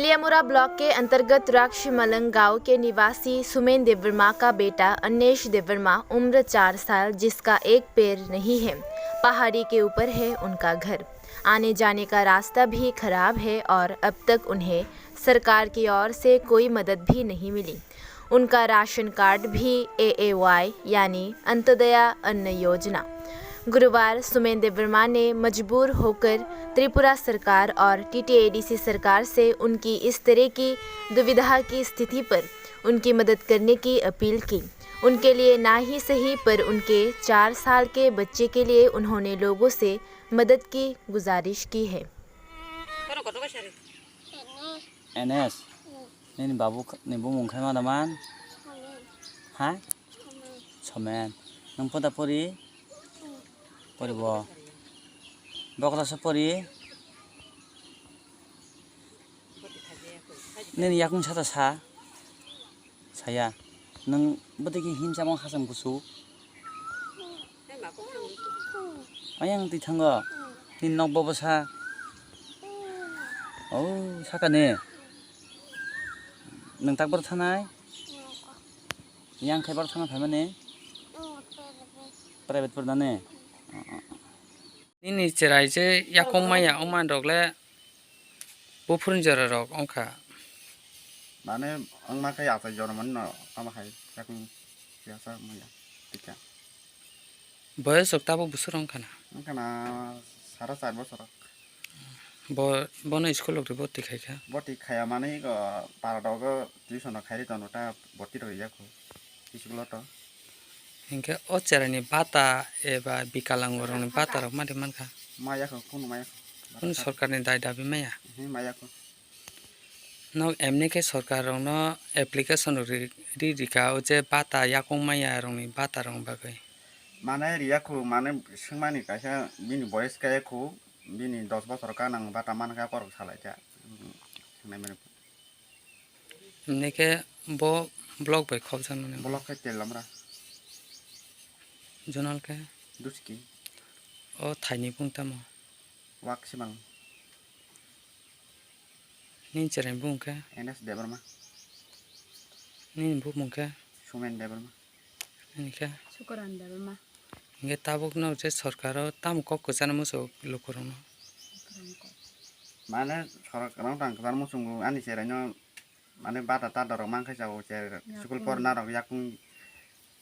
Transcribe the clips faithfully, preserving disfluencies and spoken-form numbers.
तेलियामुरा ब्लॉक के अंतर्गत राक्षी मलंग गांव के निवासी सुमेन देवर्मा का बेटा अन्नेश देवर्मा, उम्र चार साल, जिसका एक पैर नहीं है, पहाड़ी के ऊपर है उनका घर। आने जाने का रास्ता भी खराब है और अब तक उन्हें सरकार की ओर से कोई मदद भी नहीं मिली। उनका राशन कार्ड भी ए ए वाई यानी अंत्योदया अन्न योजना। गुरुवार सुमेन देवर्मा ने मजबूर होकर त्रिपुरा सरकार और T T A D C सरकार से उनकी इस तरह की दुविधा की स्थिति पर उनकी मदद करने की अपील की। उनके लिए ना ही सही, पर उनके चार साल के बच्चे के लिए उन्होंने लोगों से मदद की गुजारिश की है। Enes, nini babu kh-, ni bumung khe mano man? Ha? Somen. Nung poda pori? Pori bo. Bokra se pori? Nini yakung sata sa? Saya. Nung bwtwi khe himsa mo hasam kusu? Ayang twi thango. Nini nok bobo sa? Oh, saka ni. Nung tak bor thanai? Yang khaibar thana phaimani? Private pur dane? Nini cherai je yakung maya oman rok le buphuru jora rok wngkha. Mane wngma khe achai jora mani no tamo hai yakung siyasa maya tikha. Boyos rok tabuk busur wngkha na? Wngkha na sara char bosor rok. Bo, bono school rok bhorti khaikha? Bhorti khaya mani, o, para dogo tuition rok khairi tono ta bhorti rok ya kho. School o to. Hinkhe o cherai ni bata eba bikalang rok ni bata rok mari mankha? Maya kho, kunu maya kho. Kunu sorkar ni dai dabi maya? Hi maya kho. Nok emni khe sorkar rok no application rok ri, ri rika o je bata yakung maya rok ni bata rok bagwi. Mane riya khu, mane swngmani kaisa bini boyes kaya khu, bini dos bosor ka nang bata man kha borok salai kha. Swngnaimani. Himni khe bo block bai khopjakmani. Block khe Telamra. Zonal khe? Duski. O thaini bung tamo? Wak Simal. Nini chwraini bumung khe? N S Debbarma. Nini bumung khe? Sumen Debbarma. Nini khe? Sukaran Debbarma. Hinkhe tabukno je sorkaro tamo kok kwchana muchungo lukurokno? Mane sorkarno tang kwchana muchungo ani cheraino mane bata tada rok mankhe chao cher school porna rok yakung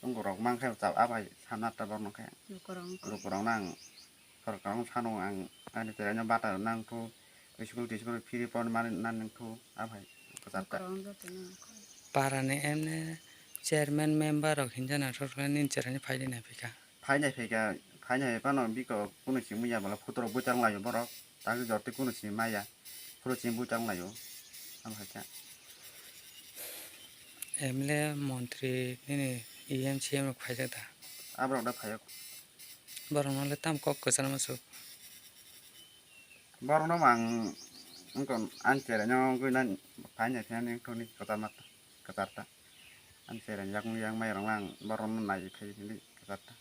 tongo rok mankhe chao abai sana ta borno khe. Lukurokno ang Sorkar ang sano ang ani cheraino bata nangthu, school tiskul free pormani nangthu, aphai kwchar ta. Parani emne chairman member rok hinjana sorkar nini cheraino phaidi nai phika. Phainai phika, phainai phano biko kunu simi ya bala phutro buchang laio borok, tagi jorti kunu simi maya, phuro simi buchang laio, aphai kha. M L A montri nini E M C M rok phaijak da? Aborok da phaiyo. Borokno le tamo kok kwchana muchuk? Borokno ang wngkha ani cheraino wngwi nani phainai phiyani wngthokni kwchar ma, kwchar ta. Ani cheraini yakung yang mairokno ang borokno naiwi phaiwi hwnwi kwchar ta.